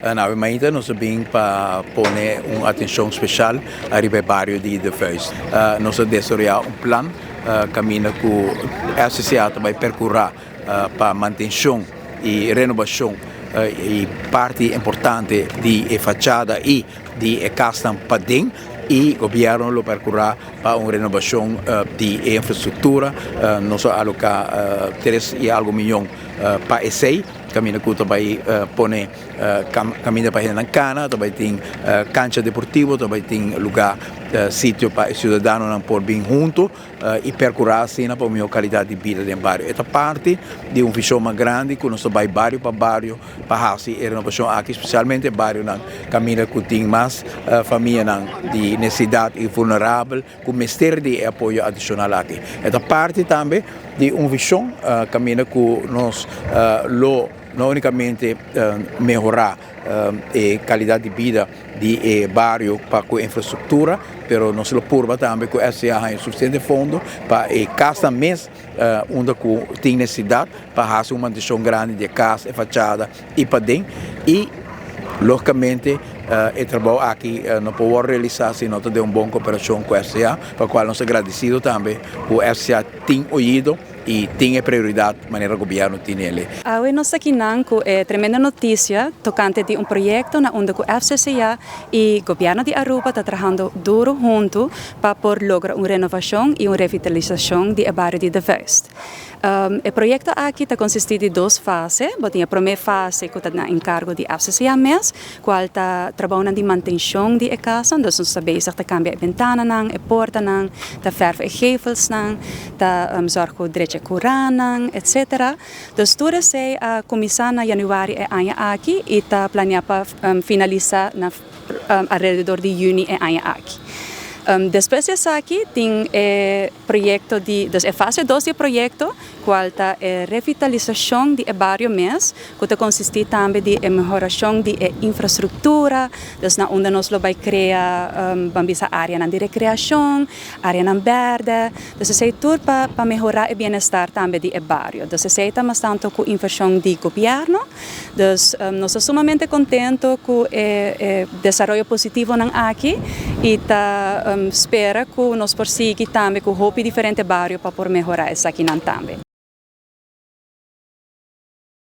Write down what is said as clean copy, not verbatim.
Na mainta nos a bin pa pone un atencion special ariba e bario di De Vuyst. Nos a desaroya un plan caminda cu FCCA ta bay percura pa mantencion y renobacion y parti importante di e fachada y di e casnan paden y gobierno lo percura pa un renobacion di e infrastructura. Nos a aloca tres y algo miyon pa esey. Caminda cu ta bay pone caminda pa hendenan cana, ta bay tin cancha deportivo, ta bay tin lugar, sitio pa e ciudadanonan por bin hunto y percura asina pa un mihor calidad di bida den bario. E ta parti di un vision mas grandi cu nos ta bay bario pa bario pa haci e renovacion aki, specialmente e barionan caminda cu tin mas famianan di necesidad y vulnerabel cu mester di e apoyo adicional aki. E ta parti tambe di un vision caminda cu nos lo no unicamente mehora e calidad di bida di e bario pa cu infrastructura, pero nos lo purba tambe cu FCA haya suficiente fondo pa e casnan mes unda cu tin necesidad pa haci un mantencion grandi di e cas, e fachada y paden y logicamente e trabou aki no por worde realisa si no ta den un bon cooperacion cu FCA, pa cual nos ta gradecido tambe cu FCA tin oido y tin e prioridad manera gobierno tin ele. Awe nos ta kinan cu e tremendo noticia tocante di un proyecto na unda cu FCCA y Gobierno di Aruba ta trahando duro hunto pa por logra un renovacion y un revitalisacion di e bario di De Vuyst. E proyecto aki ta consisti di dos fase. Bo tin e prome fase cu ta na encargo di FCCA mes, cual ta trabounan di mantencion di e casnan. Dus nos ta bezig ta cambia e bentananan, e portanan, ta verf e gevelsnan, ta zorg cu drecha e curanan, etcetera. Dus tur esey a cuminsa na januari e aña aki y ta planea pa finalisa na alrededor di juni e aña aki. Despues di esaki tin e proyecto di, dus e fase dos di e proyecto, cual ta e revitalisacion di e bario mes, cu ta consisti tambe di e mehoracion di e infrastructura, dus na unda nos lo bay crea, ban bisa areanan di recreacion, areanan berde, dus esey tur pa mehora e bienestar tambe di e bario. Dus esey ta mas tanto cu inversion di gobierno. Dus nos ta sumamente contento cu e desaroyo positivonan aki y ta spera cu nos por sigui tambe cu hopi diferente bario pa por mehora esakinan tambe.